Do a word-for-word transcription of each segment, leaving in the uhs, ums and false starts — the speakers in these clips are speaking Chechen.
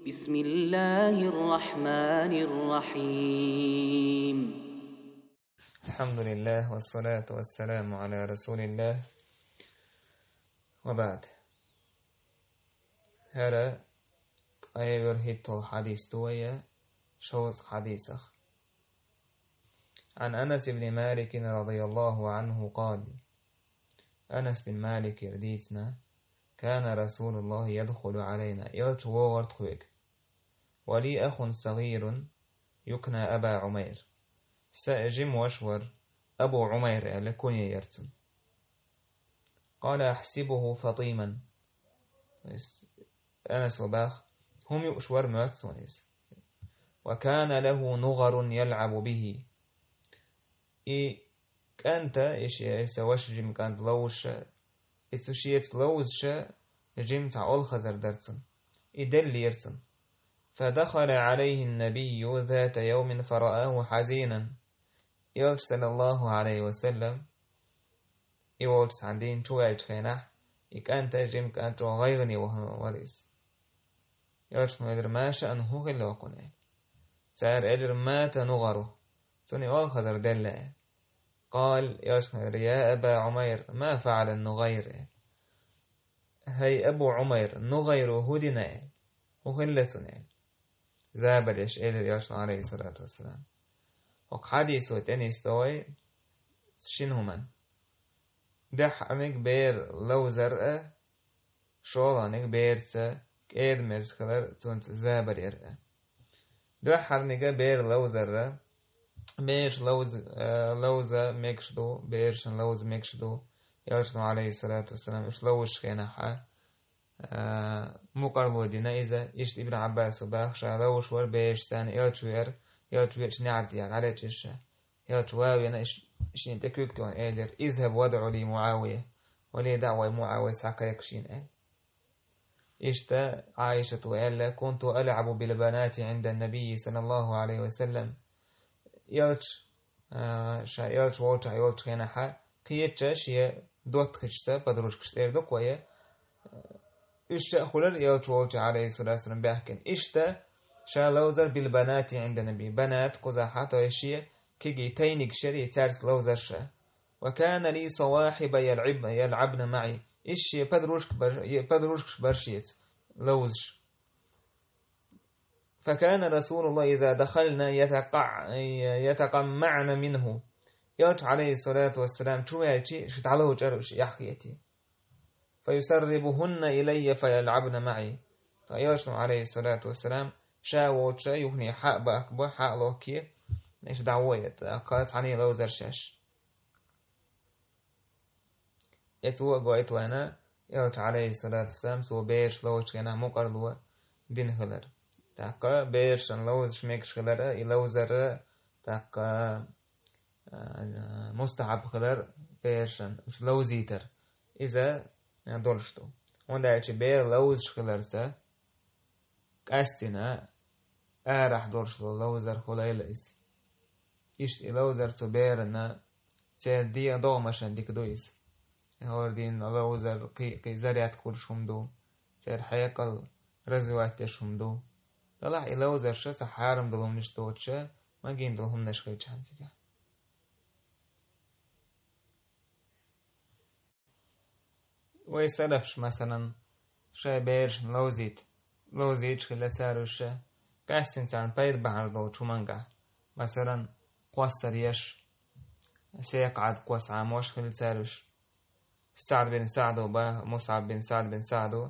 بسم الله الرحمن الرحيم. الحمد لله والصلاة والسلام على رسول الله وبعد. ХӀара ткъе вуьрхӀитталгӀа хьадис ду вай шовзткъа хьадисах. عن أنس بن مالك رضي الله عنه قال: Анас бин Маликера дийцина: كان رسول الله يدخل علينا, элча вогӀар тхоьга. ولي أخ صغير يكنى أبا عمير. Сан жима ваша вара, Абу Ӏумайр аьлла кунья яра цунна. قال: أحسبه فطيما. То есть, Анаса бах, хӀума юуш вара моьтту суна иза. وكان له نغر يلعب به. И кӀанта, и шен, и сан ваша жима кӀанта ловзаш, и цу шеца ловзаш, жима цхьа олхазар дара цунна. И деллера цунна. فدخل عليه النبي ذات يوم فرآه حزينا. Элча, саллаллаху Ӏалайхи ва саллам, и волчу цхьана дийна чуваьллачу хенахь, и кӀанта, жима кӀанта чӀогӀа гӀайгӀане вахана вара иза. Элчано элира: ما شأنه, хӀун хилла хьуна, аьлла. Цара элира: مات نغره, цуьнан олхазар делла, аьлла. قال, элчано элира: يا أبا عمير, ما فعل النغير, аьлла. ХӀай Абу Ӏумайр, нугӀайро хӀун дина, аьлла. ХӀун хилла цуьнан, аьлла. Забар еш элира элчано, Ӏалайхи ссалату вассалам. ХӀокху хьадисо тӀе нисдо вай шина хӀуманна. Дуьххьарниг бер ловзар а, шолгӀаниг берца кӀеда-мерза хилар, цуьнца забар яр а. Дуьххьарниг бер ловзар а, бераш ловза, э, ловза мегаш ду, берашна ловза мегаш ду. Элчано, Ӏалайхи ссалату вассалам, уьш ловзаш хенахь а, э, мукъарло дина иза. Иштта Ибн Ӏаббаса бах, ша ловзаш вара бераш, царна элча веара, элча веача неӀарт яьлла, дӀалечкъира ша. Элча ван веана, иш-, шена тӀе куьг тоьхна элира: اذهب وادع لي معاوية. Вале, дӀа а вай МуӀавия схьакхайкха шена, аьлла. Иштта Ӏайшата аьлла: كنت ألعب بالبنات عند النبي صلى الله عليه وسلم. Элча, а, ша элча волчохь йолчу хенахь, кхеча шен доттагӀчаьрца, подружкашца эр ду-кх вай, а, уьш а хуьлура элча волчохь, Ӏалайхи ссалату вассалам, баьхкина. Иштта ша ловзар بالبنات عند النبي. Банат кхузахь, то есть шен кегий тайнигаш яра, цаьрца ловзар ша. وكان لي صواحب يلعب-، يلعبن معي. Иштта шен подружка бар-, е-, подружкаш бар шеца ловзаш. فكان رسول الله إذا دخلن يتقع-، يتقمعن منه. Элча, Ӏалайхи ссалату вассалам, чуваьлча, шу дӀаловчӀара уьш эхь хетий. فيسربهن إلي فيلعبن معي. Ткъа элчано, Ӏалайхи ссалату вассалам, ша волча юххе хьа а бахка бо, хьа а лохке, иштта дӀагӀо, тӀаккха цхьаьна ловзар шаьш. Эцу а гойту вайна, элча, Ӏалайхи ссалату вассалам, цо бераш ловзачу хенахь мукъарло дина хилар. ТӀаккха берашна ловзаш мегаш хилар а, и ловзар а, тӀаккха, а, мустахьаб хилар берашна уьш ловзийтар. Иза, а, долуш ду. ХӀунда аьлча бер ловзаш хиларца, къаьстина арахь долуш долу ловзар хуьлийла иза. Иштта и ловзар цу берана церан дегӀан догӀмашна дика ду иза. ХӀора дийнан ловзар кхин а, кхин а зарядка хуьлуш хӀума ду, церан хьекъал развивать деш хӀума ду. Делахь и ловзарша цхьа хьарам долу хӀуманаш доцуша, магийна долу хӀуманаш хилча хьан цигахь. Вай салафаш, масалан, шайн берашна ловзийта, ловзийта хилла цара уьш, къаьстина царна пайда бахьана долчу хӀумангахь, масалан, кхоссар еш, секхаӀад кхосса Ӏамош хилла цара уьш. СаӀд бин СаӀдо бах, МусӀаб бин СаӀд бин СаӀдо,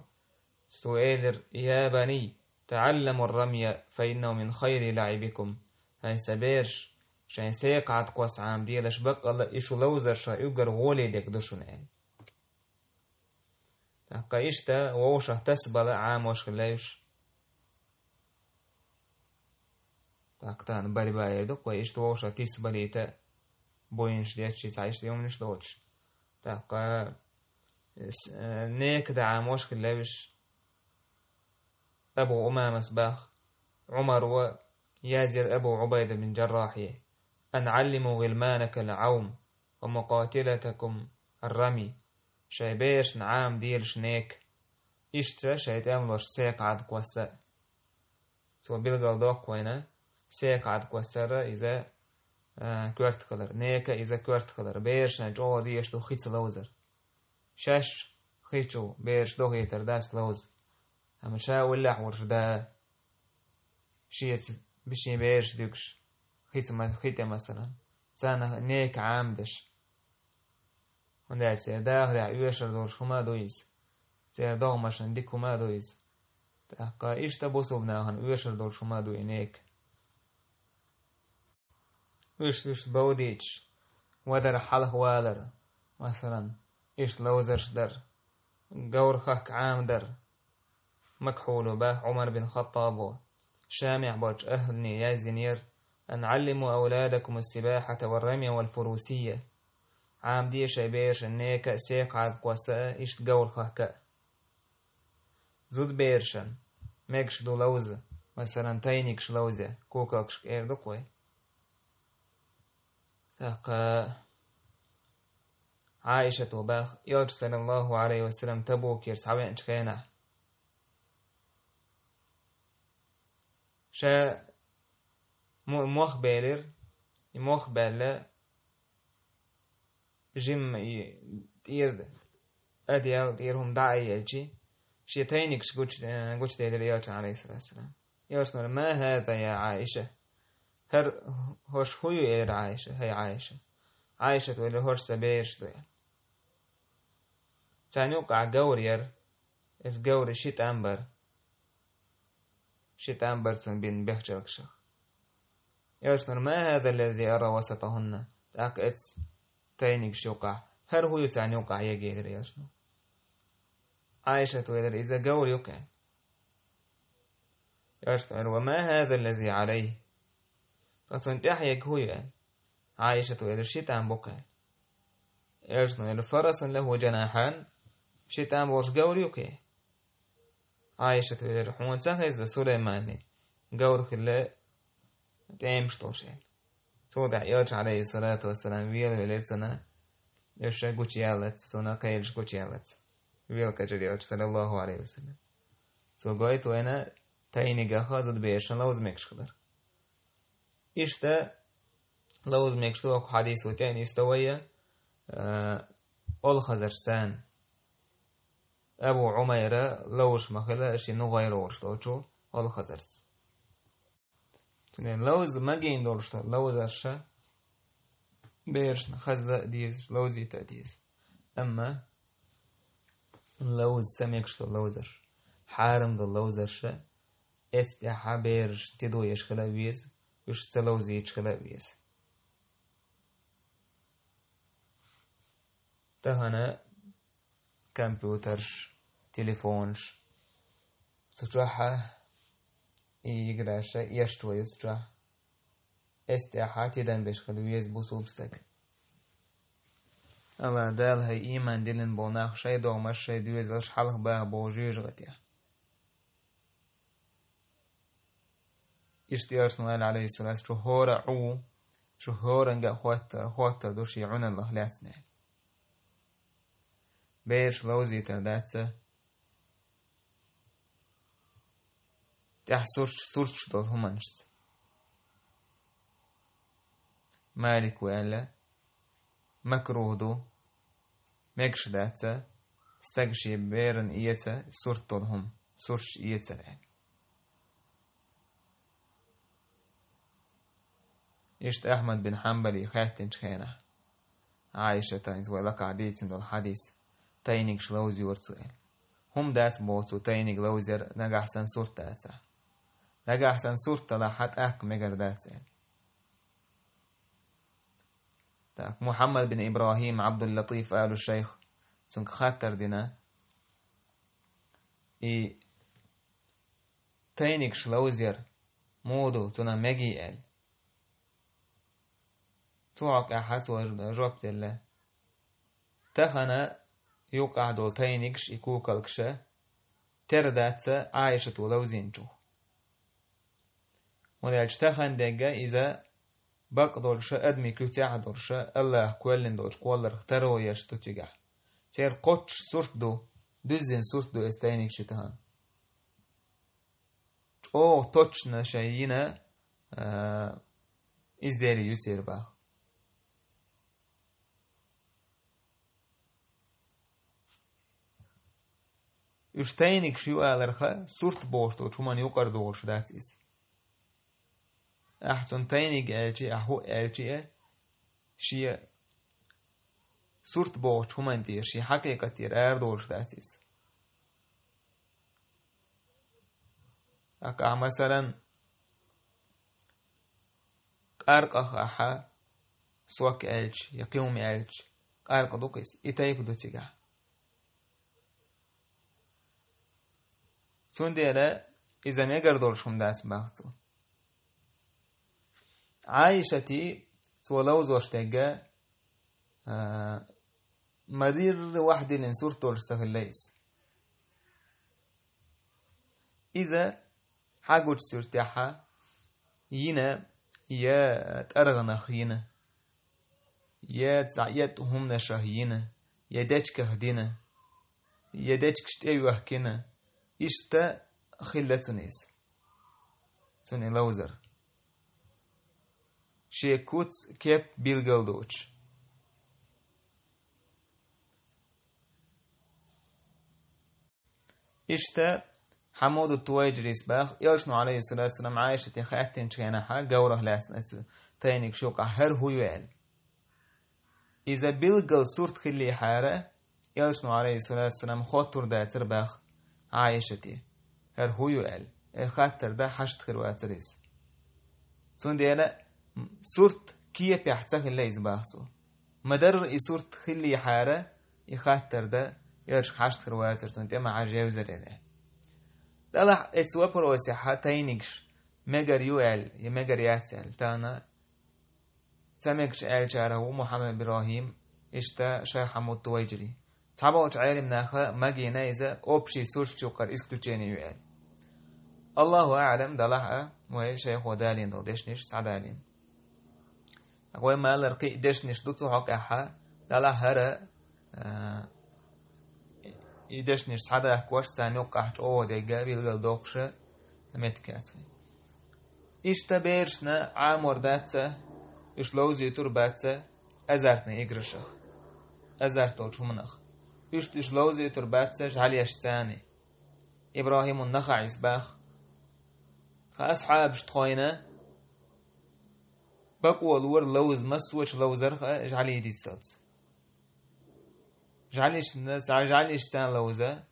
цо элира: يا بني تعلموا الرمي فإنه من خير لعبكم. ХӀай сан бераш, шайн секхаӀад кхосса Ӏамаделаш, баккъалла и шу ловзар шайн уггар гӀоле дерг ду шуна, аьлла. ТӀаккха иштта вовшах тасабала Ӏамош хилла уьш. ТӀаккха тахана борьба эр ду-кх вай, иштта вовшах тисабалийта, буйнаш детташ, цхьа иштта хӀуманаш доцуш. ТӀаккха с-, э, нека дан Ӏамош хилла уьш. Абу Умамас бах, Ӏумаро язйира Абу Ӏубайда бин Джаррахье: أن علموا غلمانكم العوم ومقاتلتكم الرمي. Шайн берашна Ӏамаделаш нека, иштта шайн тӀемалошна секхаӀад кхосса а. Цо билгал доккху вайна, секхад кхоссара иза, а, коьрта хилар, нека иза коьрта хилар, берашна чӀогӀа дезаш ду хица ловзар. Шаьш хи чу бераш дохийтар дац ловза. Амма ша уллехь волуш да, шеца бишин бераш дуьгуш, хица ма-, хи тӀе масала. Царна нека Ӏамадеш. ХӀунда аьлча церан дахарехь оьшур долуш хӀума а ду иза. Церан догӀмашна дика хӀума а ду иза. ТӀаккха иштта бусулба нахана оьшур долуш хӀума а ду и нека. Уьш, уьш бовдийташ, вадар хьалха валар, масалан, иштта ловзарш дар, говр хахка Ӏамадар. Макхьуло бах Ӏумар бин Хаттабо, Шамехь болчу ахӀлане яздинера: «Ан Ӏаллиму авладакум ас-сибахьата ва рамя вал фурусия». Ӏамаде шайн берашна нека а, секхад кхосса а, иштта говр хахка а. Зудаберашна мегаш ду ловза, масалан, тайнигаш ловзе, кукалкашка эр ду-кх вай. ТӀаккха Ӏайшата бах, Элча, саллаллаху Ӏалайхи ва саллам, Табукера схьавеанчу хенахь. Ша мо-, мох белира, и мох баьлла, жимма и тӀера, одеял тӀера хӀума дӀа а елчи, шен тайнигаш гуч-, э, гучуделира Элчана, Ӏалайхиссалату вассалам. Элчано аьлла: «Ма хӀаза, я Ӏайша?» «ХӀара, хӀорш хӀун ю?» — элира Ӏайша, хӀай Ӏайша. Ӏайшата элира: «ХӀорш сан бераш ду», — аьлла. Царна юкъахь говр яра, иза говр ши тӀам бара. Ши тӀам бара цунна бина бехчалкашах. Элчано аьлла: «Ма хӀаза ллази ара васатахӀунна?» ТӀаккха эцу тайнигаш юкъахь: «ХӀара хӀун ю царна юкъахь ерг?» — элира Элчано. Ӏайшата элира: «Иза говр ю-кх», — аьлла. Элчано элира: «Ва ма хӀаза ллази Ӏалайхи?» «Ткъа цунна тӀехь ерг хӀун ю?» — аьлла. Ӏайшата элира: «Ши тӀам бу-кх», — аьлла. Элчано элира: «Фарасун лахӀу жанахьан?» «Ши тӀам болуш говр ю-кх и?» Ӏайшата элира: «Хьуна ца хеза Сулайманан говр хилла тӀемаш долуш?» — аьлла. Цул тӀаьхьа Элча, Ӏалайхиссалату вассалам, велавелира цунна, уьш гучуяллалц, цунна кхелаш гучуяллалц. Велакъежира Элча, саллаллаху Ӏалайхи ва саллам. Цо гойту вайна тайнигах а, зудаберашна ловза мегаш хилар. Иштта ловза мегаш ду хӀокху хьадисо тӀе а нисдо вай, а, олхазарш царна. Абу Ӏумайра ловзуш ма хилла шен нугӀайра волуш долчу олхазарца. Цундела ловза магийна долуш долу ловзарша берашна хаза а дезаш, ловзийта а деза. Амма ловза ца мегаш долу ловзарш, хьарам долу ловзарша, эцу тӀаьхьа бераш тидоеш хила а веза, уьш ца ловзийташ хила а веза. Тахана компьютерш, телефонаш, цу чохь а и играша эшчу вай цу чохь. Эцу тӀаьхьа тидам беш хила веза бусулба стаг. Алла Дала хӀай ийман диллина болу нах шайн догӀмаш, шайн доьзалш хьалха баха боху жоьжахатех. Иштта Элчано аьлла, Ӏалайхиссалату, шу хӀора а Ӏу, шу хӀоранга а хоттар, хоттар ду шен Ӏуналлах лаьцна. Бераш ловзийтар дац, тӀехь сурташ, сурташ долу хӀуманашца. Малико аьлла, макрух ду, мегаш дац, стаг шен беран эца сурт долу хӀума, сурташ эцар аьлла. Иштта Ахьмад бин Хьанбали хаьттинчу хенахь, Ӏайшата, иза вай лакхахь дийцина долу хьадис, тайнигаш ловза йора цо аьлла. ХӀума дац боху цо тайниг ловзар, нагахь санна сурт дацахь. Нагахь санна сурт далахь, хьан тӀаккха мегар дац аьлла. Так, Мухьаммад бин ИбрахӀим Ӏабдул-Латиф алу шайх, цуьнга хаттар дина, и тайнигаш ловзар муха ду, цунах мегий аьлла. Цу хьокъехь цо жоп делла: тахана юккъехь долу тайнигаш, и кукалкаша тера дац Ӏайшата ловзийначух. ХӀунда аьлча тахана дегга иза бакъдолуша, адамийн куьцехь а долуша, Аллаха кхоьллина долчу кхолларх таро еш ду цигахь. Церан кхоччуш сурт ду, дуьззина сурт ду эцу тайнигашан тахана. оха точно шайн йина, а, изделие ю церан боху. Уьш тайнигаш ю аларх, сурт бохуш долчу хӀуманна юкъара догӀуш дац иза. Ахьа цунна тайниг аьлча а, ахьа хӀуъа аьлча а, шен сурт бохучу хӀуманна тӀера, шен хьакъикъат тӀера арадолуш дац иза. ТӀаккха, масалан, къаркъах ахьа сок аьлча я кхин хӀума аьлча, къаркъа ду-кх иза, и тайпа ду цигахь. Цундела иза мегар долуш хӀума дац боху цо. Ӏайшата цо ловзош дерг, а, ма-дарра ваьхьа диллина сурт долуш ца хилла иза. Иза хьагучу суьртехь йина, я тӀаргӀанах йина, я цхьа эттӀа хӀуманашах йина, я дечках дина, я дечкаш тӀе а йоьхкина, иштта хилла цуьнан иза. Цуьнан и ловзар. Шен куц, кеп билгал доцуш. Иштта Хьамуду Тувайжирис боху, Элчано, Ӏалайхиссалату вассалам, Ӏайшате хаьттинчу хенахь, говрах лаьцна оцу тайнигаш юкъахь хӀара хӀун ю аьлла. Иза билггал сурт хиллехьара, Элчано, Ӏалайхиссалату вассалам, хоттур дацара боху Ӏайшате, хӀара хӀун ю аьлла. И хаттар дан хьашт хир вацара иза. Цундела сурт кепехь ца хилла иза боху цо. Ма-дарра и сурт хиллехьара, и хаттар дан Элчанна хьашт хир вацара, цунна тӀе ма-Ӏа жевзар аьлла. Делахь оцу вопросехь тайнигаш мегар ю аьлла, я мегар яц аьлла, тахана ца мегаш аьллачарах ву Мухьаммад ИбрахӀим, иштта Шайх Хьамуд Тувайжири. Цхьаболчу Ӏелам наха магийна иза общий сурташ юкъара исключение ю аьлла. Аллаху аӀлам, делахь а вай шайхо далийна долу дешнаш схьадалийна. Вай ма-аллара кхин а дешнаш ду цу хьокъехь, делахь хӀара, а, и дешнаш схьадахкош, царна юккъехь чӀогӀа дерг билгал доккхуш меттиг яц вайн. Иштта берашна Ӏамор дац, уьш ловзуьйтур бац азартни играшах, азарт долчу хӀуманах. Уьш, уьш ловзуьйтур бац жӀаьлеш царна. ИбрахӀимун-Нахаъис боху: тхан асхьабаш тхойна бакъо лора ловза, массочу ловзарх а жӀаьлий диццалц. ЖӀаьлишна, цхьа жӀаьлиш царна ловза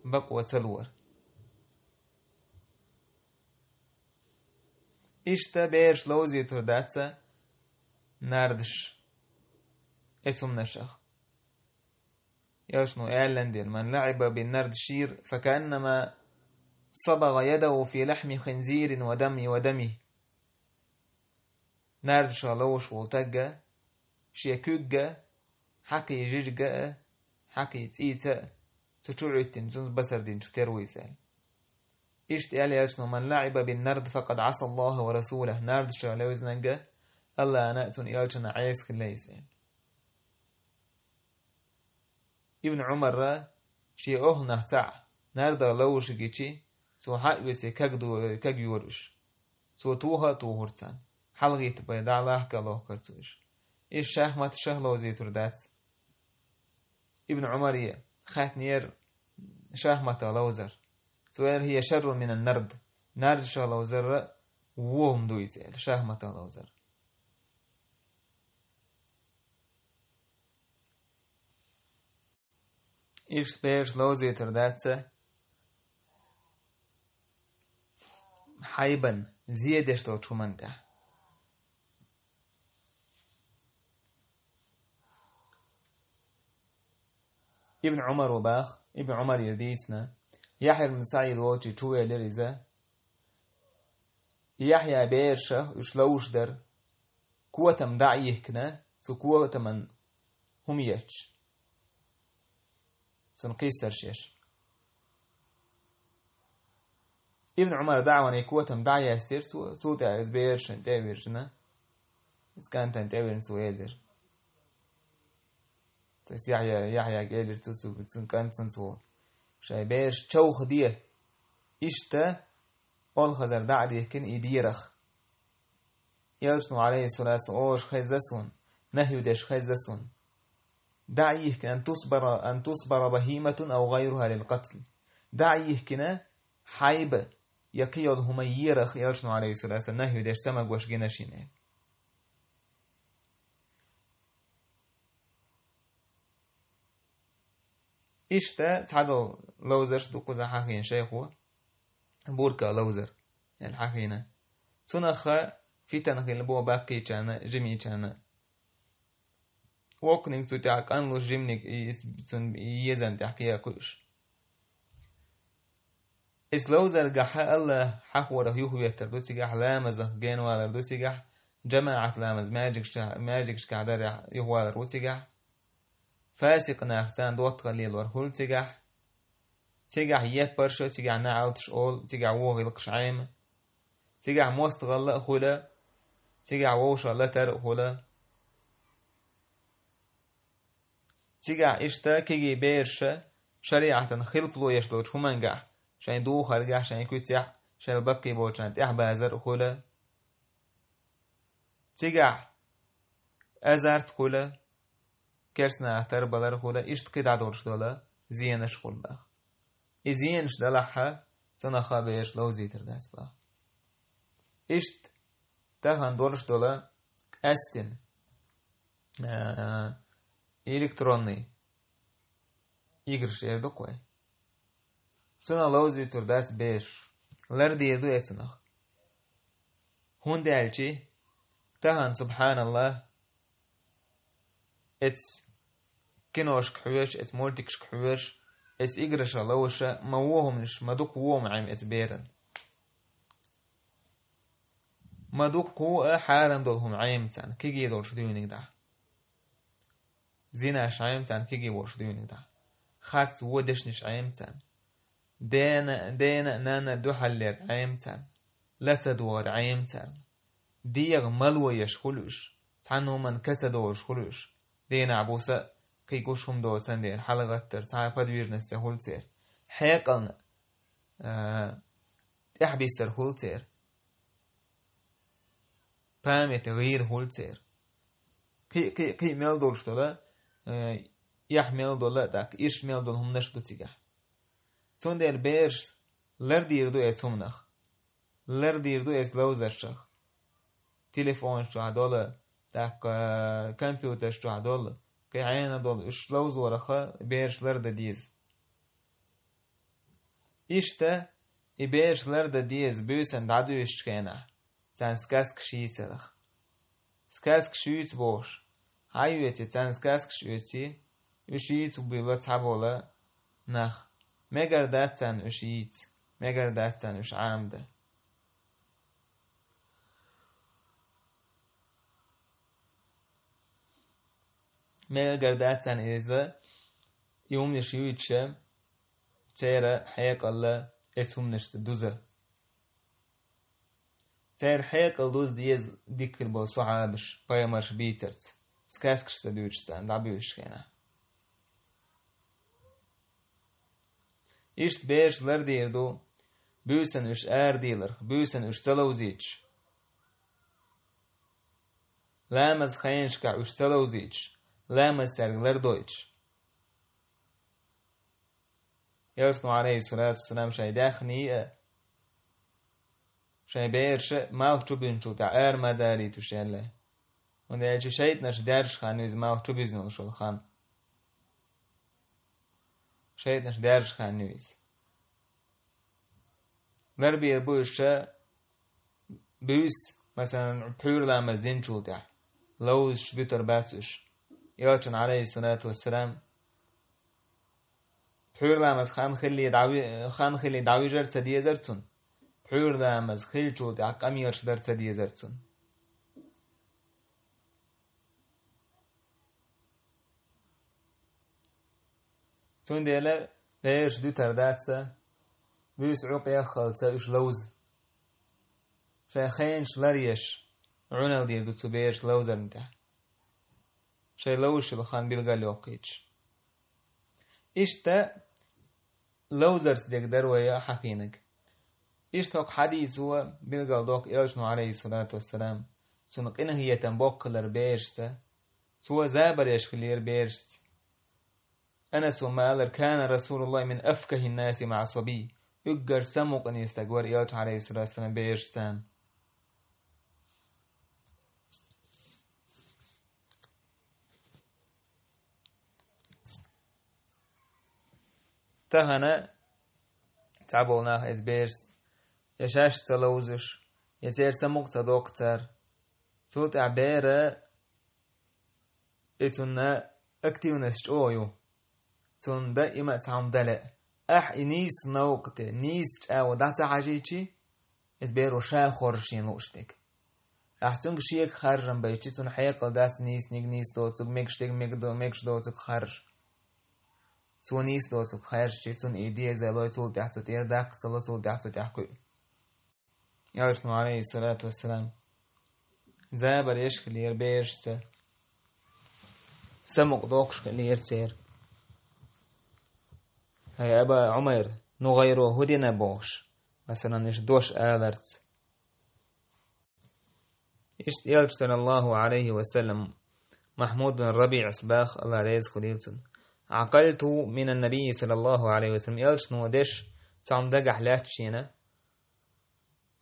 бакъо ца лора. Иштта бераш ловзуьйтур дац нардаш эцу хӀуманашах. Элчано аьлла дина: «Ман лаӀиба бин-нардашир, факааннама сабага ядагӀу фи лахьми хинзирин ва дами, ва дами». Нардашах ловзуш волу стаг шен куьг а, хьакхин жижиг а, хьакхин цӀийца а цу чу Ӏуьттина, цуьнца басар динчух тера ву иза аьлла. Иштта аьлла Элчано: «Ман лаӀиба бин-нард, факъад Ӏаса Аллаха ва расулах». Нардашах левзинарг АллахӀна а, цуьнан элчанна а Ӏеса хилла иза аьлла. Ибн Ӏумарра шен охӀланах цхьаъ нардах ловзуш гичи, цо хьа а оьций каг ду-, каг йора уьш. Цо тоха а тухура царна. ХьалагӀитта бен дӀа лахка а лохкара цо уьш. Иза шахматашах ловзуьйтур дац. Ибн Ӏумаре хаьттинера шахматах ловзар. Цо элира: «ХӀия шаррун мина-н-нард». Нардашах ловзарра вон хӀума ду иза аьлла, шахматах ловзар. Иштта бераш ловзуьйтур дац хьайбан, зе деш долчу хӀуманна тӀехь. Ибн Ӏумара боху, Ибн Ӏумарера дийцина, Яхьъя ибн СаӀид волчу чу велира иза. Яхьъя берашах уьш ловзуш дара, котам дӀа а йихкина, цу котаман хӀума етташ. Цунна кхиссарш еш. Ибн Ӏумар дӀа а вахана, котам дӀа а яьстира цо, цул тӀаьхьа иза берашна тӀе а вирзина, иза кӀантана тӀе а вирзина, цо элира. То есть Яхьъя, Яхьъяга элира цо, цу, цуьнан кӀант цуьнца волу: «Шайн бераш човхаде». Иштта олхазар дӀа а дихкина и дерах. Элчано, алейхиссалату, олуш хеза суна, нахью деш хеза суна. ДӀа а йихкина, ан тусбара, ан тусбара багьиматун ау гайруха лил катл. ДӀа а йихкина, хьайба, я кхин йолу хӀума ерах, Элчано, алейхиссалату, нахью деш ца магош гина шена. Иштта цхьадолу ловзарш ду кхузахь хьахийна шайхо, бурка ловзар, аьлла хьахийна. Цунах фитан хилла боху баккхийчарна, жимийчарна. Воккханиг цу тӀехь кӀанлуш жиманиг и, и, цунна и езан тӀехь кхиа кхуьуш. Иза ловзаргахь Аллах хьахорах юхаветтар ду цигахь, ламазах генвалар ду цигахь, жамаӀат ламаз маьждигаш-, маьждигашкахь дарехь юхавалар ву цигахь. Фасикъ нах царна доттагӀалла лелор хуьлу цигахь. Цигахь еппарш а, цигахь наӀалташ олу, цигахь вон гӀиллакхаш Ӏема. Цигахь мостагӀалла а хуьлу, цигахь вовшах латар а хуьлу. Цигахь иштта кегий бераша шариӀатан хилпало еш долчу хӀумангахь, шайн духаргахь, шайн куьцехь, шайн баккхий болчарна тӀаьхьабазар а хуьлу. Цигахь азарт хуьлу, керстанаха тарбалар хуьлу, иштта кхидӀа долуш долу зенаш хуьлу баха. И зенаш далахь, цунах бераш ловзийтар дац баха. Иштта тахана долуш долу къаьстина, а, электронный играш эр ду-кх вай. Цунах ловзуьйтур дац бераш. Лардийр ду и цунах. ХӀунда аьлча тахана, субхьаналлах, эц киношка хьоьжуш, эц мультикашка хьоьжуш, эц играшах ловзуш, ма вон хӀуманаш, ма дукха вон хӀума Ӏема эц беран. Ма дукха а хьарам долу хӀума Ӏема царна, кегий долуш дуьйниг дӀа. Зинаш Ӏема царна, кегий волуш дуьйниг дӀа. Харц вон дешнаш Ӏема царна. Дена, дена а, нанна а дуьхьал лер Ӏема царна. Ла ца догӀар Ӏема царна. ДегӀа мало еш хуьлу уьш. Цхьана хӀуманна ка ца долуш хуьлу уьш. Дийнахь-буса кхин гуш хӀума доцан дела, хьалагӀаттар, цхьа подвижность ца хуьлу церан. Хьекъална, а, тӀаьхьабиссар хуьлу церан. Память гӀийр хуьлу церан. Кхин, кхин, кхин мел долуш долу, э, эхь мел долу а, тӀаккха ирс мел долу хӀуманаш ду цигахь. Цундела бераш лардийр ду эцу хӀуманах. Лардийр ду эцу ловзаршах. Телефонаш чохь долу, тӀаккха компьютерш чохь долу, кхин Ӏена долу, уьш ловзорах бераш лардан деза. Иштта и бераш лардан деза буьйсанна дӀадуьйшучу хенахь, царна сказкаш йийцарах. Сказкаш юьйцу бохуш, хьан оьций царна сказкаш оьций, уьш йийца буьйло цхьаболу нах. Мегар дац царна уьш йийца, мегар дац царна уьш Ӏамадан. Мегар дац царна иза, и хӀуманаш юьйцуш, церан хьекъал эцу хӀуманашца дуза. Церан хьекъал дуза деза дика хир болу сахьабаш, пайхамарш бийцарца, сказкашца дуьйцуш царна дӀабуьйшучу хенахь. Иштта бераш лардийр ду, буьйсанна уьш арадийларх, буьйсанна уьш ца ловзуьйтуш. Ламаз хенашкахь уьш ца ловзуьйтуш, ламаз цаьрга лардойтуш. Элчано, алейхиссалату вассалам, шайн даьхний а, шайн бераш а малх чубуьзначул тӀаьхьа ара ма далийтуш аьлла. ХӀунда аьлча шайтӀанаш даьржа хан ю иза, малх чубуьзна йолуш йолу хан. ШайтӀанаш даьржа хан ю иза. Ларбийр бу уьш буьйса, масалан, пхьуьйра ламаз динчул тӀаьхьа, ловзуш буьтур бац уьш. Элчано, алейхиссалату вассалам, пхьуьйра ламаз хан хилли дӀави-, хан хилли дӀавижар ца дезар цунна. Пхьуьйра ламаз хиллачул тӀаьхьа къамелаш дар ца дезар цунна. Цундела бераш дуьтар дац, буьйса Ӏу къеххалца уьш ловза. Шайн хенаш ларъеш, Ӏуналла дийр ду цу бераш ловзарна тӀехь. Шайн ловзуш йолу хан билгалйоккхуьйтуш. Иштта ловзарца дерг дара вай хьахийнарг. Иштта хӀокху хьадисо билгалдоккху элчано, Ӏалайхиссалату вассалам, цунна къинхетам боккхалара берашца, цо забарш хилира берашца. Анаса ма-аллара: «Кана Расулуллахи мин афкахин-наси маӀа сабий». Уггар самукъане стаг вара элча, Ӏалайхиссалату вассалам, берашца. Тахана цхьаболу нах иза бераш, я шаьш ца ловзуш, я церан самукъа ца доккху цара. Цул тӀаьхьа бера и цунна активность чӀогӀа ю. Цунна даима а цхьа хӀума дан лаьа. Ахь и нийса новкъа тӀе, нийса чӀагӀо дӀа ца хьажийчи, иза беро ша хоржу шена лууш дерг. Ахь цуьнга шега харжам байчи, цунна хьекъал дац нийсаниг нийса доцург, мегаш дерг мега до-, мегаш доцург харжа. Цо нийса доцург хаьржичи, цунна и деза лой, цул тӀаьхьа цу тӀера даккха ца ло, цул тӀаьхьа цу тӀаьхьа кхуьу. Элчано, Ӏалайхиссалату вассалам, забарш хилира берашца, самукъа доккхуш хилира церан. «ХӀай, Аба Ӏумайр, ну гӀайро хӀун дина?» – бохуш, масалан, иштта дош аларца. Иштта элча, саллаллаху Ӏалайхи ва саллам, Махьмуд бин РабиӀас баха, Алла реза хуьлийла цунна: «Ӏакъалту минан-набий, саллаллаху Ӏалайхи ва саллам», элчано деш цхьа хӀума дагахь лаьтта шена,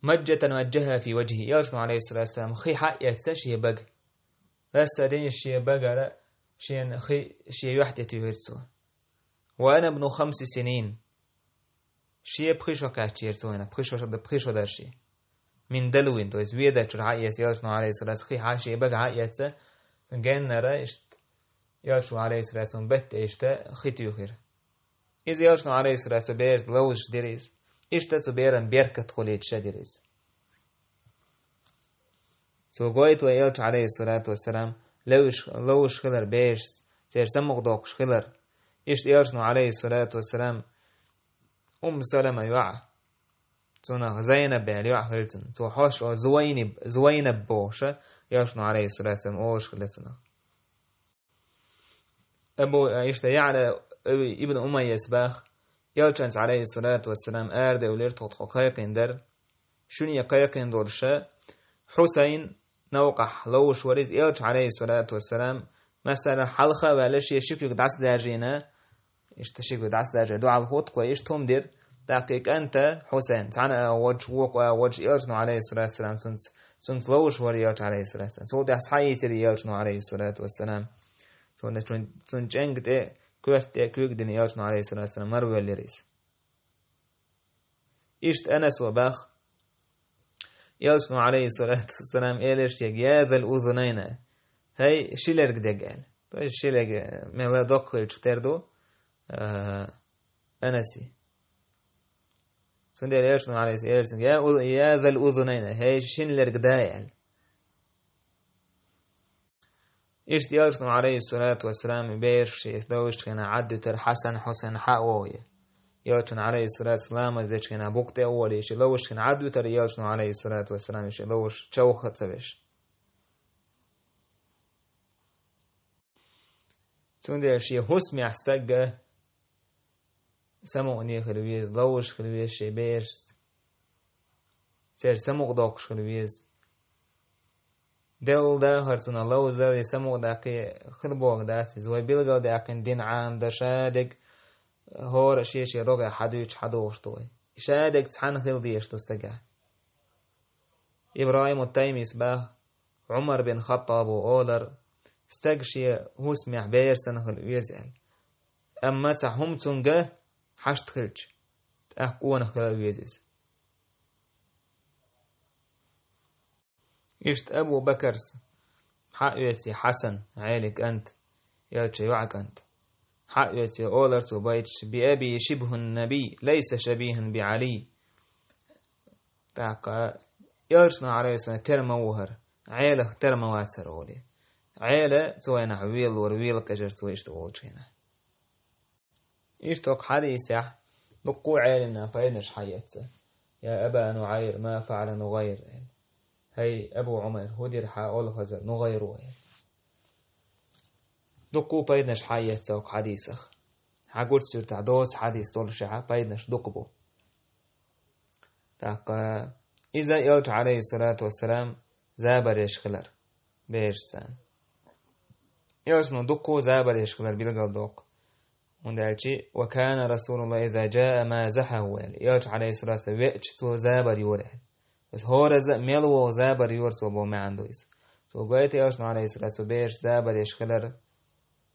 «мажжатан ваджжахӀа фи важхӀихӀи», элчано, Ӏалайхиссалату вассалам, хи хьаэцна шен бага. Ласса динчу шен багара шена хи шен юьхь тӀе туьйхира цо. «Ва ана бну хамси синин». Шен пхи шо кхаьчнера цо, пхи шо, пхи шо дара шен. «Мин далвин», то есть ведачуьра хьаэцна элчано, Ӏалайхиссалату, хи хьа-, шен бага хьаэцна, геннара иштта элчано, Ӏалайхиссалату, беттан иштта хи туьйхира. Иза элчано, Ӏалайхиссалату, бераца ловзуш дира иза. Иштта цу беран беркат хуьлийта ша дира иза. Цо гойту вай элча, Ӏалайхиссалату вассалам, ловзуш, ловзуш хилар берашца, церан самукъа доккхуш хилар. Иштта элчано, Ӏалайхиссалату вассалам, Умму Салама йоӀ, цунах Зайнаб аьлла йоӀ хилла цунна. Цо хьош о Зувайниб-, Зувайнаб бохуша, элчано, Ӏалайхиссалату вассалам, олуш хилла цунах. Абу, иштта Яъла ибн Умайяс баха, элчанца, Ӏалайхиссалату вассалам, арадевлира тхо, тхо кхайкхина дара. Шуьне кхайкхина долуша Хьусайн новкъахь ловзуш вара иза элча, Ӏалайхиссалату вассалам, масала, хьалха а ваьлла, шен ши куьг дӀасадаьржийна, иштта ши куьг дӀасадаьржийна, дуьхьал хӀутту кхо, иштта хӀума дира. ТӀаккха и кӀанта Хьусайн, цхьана а водуш, вукху а водуш, элчано, Ӏалайхиссалату вассалам, цунца, цунца ловзуш вара элча, Ӏалайхиссалату вассалам. Цул тӀаьхьа схьаийцира элчано, Ӏалайхиссалату вассалам. Цунна, цун, цун чӀенга тӀе, коьрта тӀе куьг дина элчано, Ӏалайхиссалату вассалам, марвоьллира иза. Иштта Анаса баха, элчано, Ӏалайхиссалату вассалам, элира шега: «Я зал узунайна, хӀай ши лерг дерг», – аьлла. То есть ши лерг, мелла доккха хилча тера ду, а, Анаси. Цундела элчано, Ӏалайхиссалату, элира цуьнга: «Я у-, я зал узунайна, хӀай шина лерг да», – аьлла. Иштта элчано, Ӏалайхиссалату вассалам, бераш шеца ловзучу хенахь Ӏадвитар Хьасан, Хьусайн хьа а вогӀий. Элчано, Ӏалайхиссалату вассалам, ламаз дечу хенахь букъа тӀе а волий, шен ловзучу хенахь Ӏадвитар элчано, Ӏалайхиссалату вассалам, шен ловзуш човха а ца веш. Цундела шен хӀусамехь стаг а самукъане хила веза, ловзуш хила веза шен берашца. Церан самукъа доккхуш хила веза. Делла дахар цунах ловзар, я самукъа даккхий хила бохург дац иза. Вай билгалдаьккхина дин Ӏамдан шадерг хӀора а шен-шен рогӀехь хьадуьйцуш хьадогӀуш ду вай. Шадерг цхьаьна хила дезаш ду стагехь. ИбрахӀим ат-Таймис баха, Ӏумар бин Хаттаба олар, стаг шен хӀусамехь бер санна хила веза аьлла. Амма цхьа хӀума цуьнга хьашт хилча, тӀаккха къонах хила а веза иза. Иштта Абу Бакарс хьаоьций Хьасан, Ӏелин кӀант, элча йоӀа кӀант. Хьаоьций, олар цо байташ: «Би аби шибхун набий, лайса шабихун би Ӏали». ТӀаккха элчано, Ӏалайхиссалам, тера ма ву хӀара, Ӏелах тера ма вац хӀара олий. Ӏела цу хенахь велора, вела къежар цо иштта волчу хенахь. Иштта хӀокху хьадисехь дуккха а Ӏеламнаха пайданаш хьаэцна. «Я Аба НуӀайр, ма фаӀала НугӀайр», – аьлла. «ХӀай Абу Ӏумайр, хӀун дира хьан олхазар НугӀайро?» – аьлла. Дуккха а пайданаш хьаэцна хӀокху хьадисах. Хьан гуш суьртахь доцу хьадис долушехь пайданаш дукха бу. ТӀаккха иза элча, алейхиссалату вассалам, забар еш хилар берашца. Элчано дуккха забар еш хилар билгалдоккху. ХӀунда аьлча: «Ва кана Расулуллах иза джаа мазахьаху», – аьлла. Элча, алейхиссалату вассалам, веача цо забар йора аьлла. Иза хӀоразза а мел вогӀу забар йора цо бо маьӀна ду иза. Цо гойту элчано, алейхиссалату, цо берашца забар еш хилар.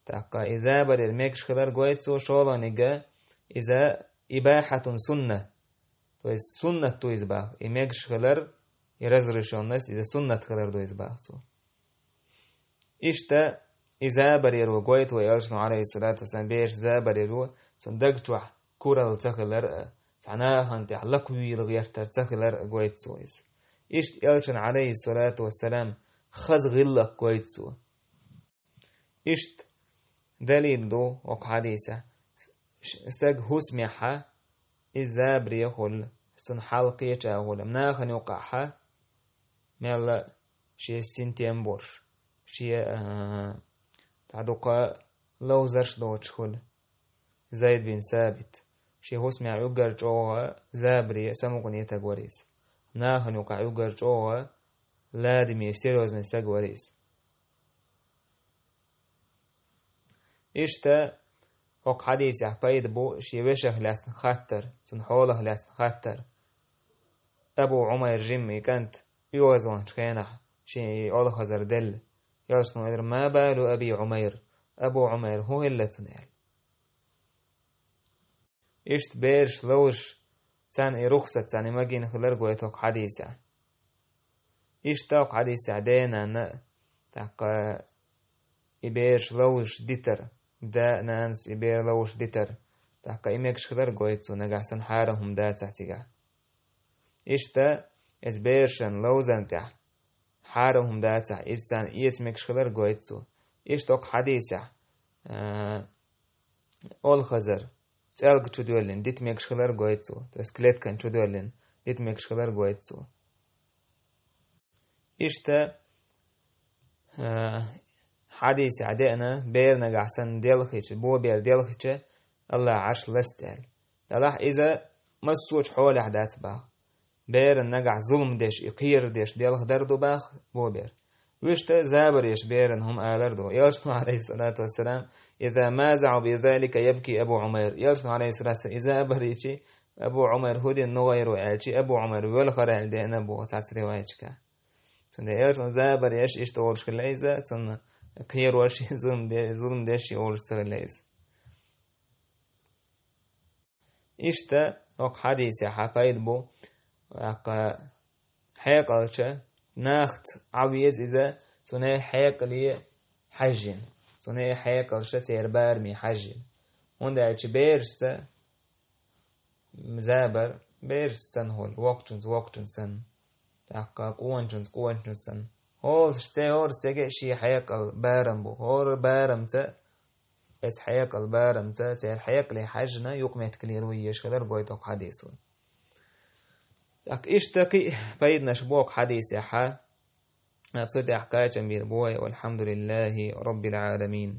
ТӀаккха и забар яр мегаш хилар гойту цо, шолгӀаниг иза ибахьатун сунна. То есть суннат ду иза бах. И мегаш хилар, и разрешённость, иза суннат хилар ду иза бах цо. Иштта и забар яр ву гойту вай элчано, алейхиссалату вассалам, берашца забар яр ву, цун даг чохь куралла ца хилар а, цхьа нахана тӀехь лакхвийла гӀертар ца хилар а гойту цо иза. Иштта элчан, алейхиссалату вассалам, хаза гӀиллакх гойту цо. Иштта далил ду оха хьадийса. Ш-, стаг хӀусамехьа, иза забаре хуьлу, цунна хьал кхеча хуьлу. Нахана юкъахьа, мелла шен синтем борш, шен, а, тӀадукха ловзарш доцуш хуьлу. Зайд бин Сабит. Шен хӀусамехь уггар чӀогӀа забаре самукъане таг вара иза. Нахана юкъахь уггар чӀогӀа ладаме серьёзный стаг вара иза. Иштта, хӀокху хьадийсехь пайда бу шен вешах лаьцна хаттар, цунна хьолах лаьцна хаттар. Абу Ӏумайр жимма и кӀант оьгӀазваханчу хенахь шен и олхазар делла. Элчано элира: «Ма балу Аби Ӏумайр? Абу Ӏумайр хӀун хилла цунна?» – аьлла. Иштта бераш ловзуш, царна и рухсат, царна и магийна хилар гойту хӀокху хьадийсехь. Иштта хӀокху хьадийсехь денана а, тӀаккха и бераш ловзуш дитар, да а, нанас и бер ловзуш дитар, тӀаккха и мегаш хилар гойту цо, нагахь санна хьарам хӀума дацахь цигахь. Иштта иза берашан ловзарна тӀехь хьарам хӀума дацахь, иза царна эца мегаш хилар гойту цо. Иштта хӀокху хьадийсехь, а, олхазар цӀелга чу доьллина дита мегаш хилар гойту цо, то есть клеткан чу доьллина дита мегаш хилар гойту цо. Иштта, а, хьадийсехь деана, бер нагахь санна делхича, бо бер делхича, Аллахь Ӏарш ласта аьлла. Делахь иза массочу хьолехь дац баха. Беран нагахь зулам деш, и кхерар деш делхадар ду баха бо бер. Вуьшта забар еш беран хӀума алар ду. Элчано, алейхиссалату вассалам: «Иза мазахьу бизалика ябки Абу Ӏумайр». Элчано, алейхиссалату вассалам, и забар йичи, Абу Ӏумайр хӀун дина, нугӀайр ву аьлчи, Абу Ӏумайр велхара аьлла деана боху цхьацца риваячка. Цундела элчано забар еш иштта олуш хилла иза, цунна кхерош, зулам де-, зулам деш и олуш ца хилла иза. Иштта, хӀокху хьадийсехь пайда бу, тӀаккха хьекъалча нахаца Ӏан веза иза, цуьнан хьекъале хьаьжжина, цуьнан хьекъалша церан бараме хьаьжжина. ХӀунда аьлча берашца забар, берашца санна хуьлу, воккхачуьнца воккхачуьнца санна, тӀаккха къоначуьнца къоначуьнца санна. ХӀора сте, хӀора стеган шен хьекъал, барам бу. ХӀора барамца, эцу хьекъал, барамца, церан хьекъале хьаьжжина юкъаметтиг лело езаш хилар гойту хӀокху хьадийсо. ТӀаккха иштта кхин а пайданаш бу хӀокху хьадийсехь. Цу тӀехь кхачам бийр бу вай, валхьамдулиллахи роббил Ӏаламин.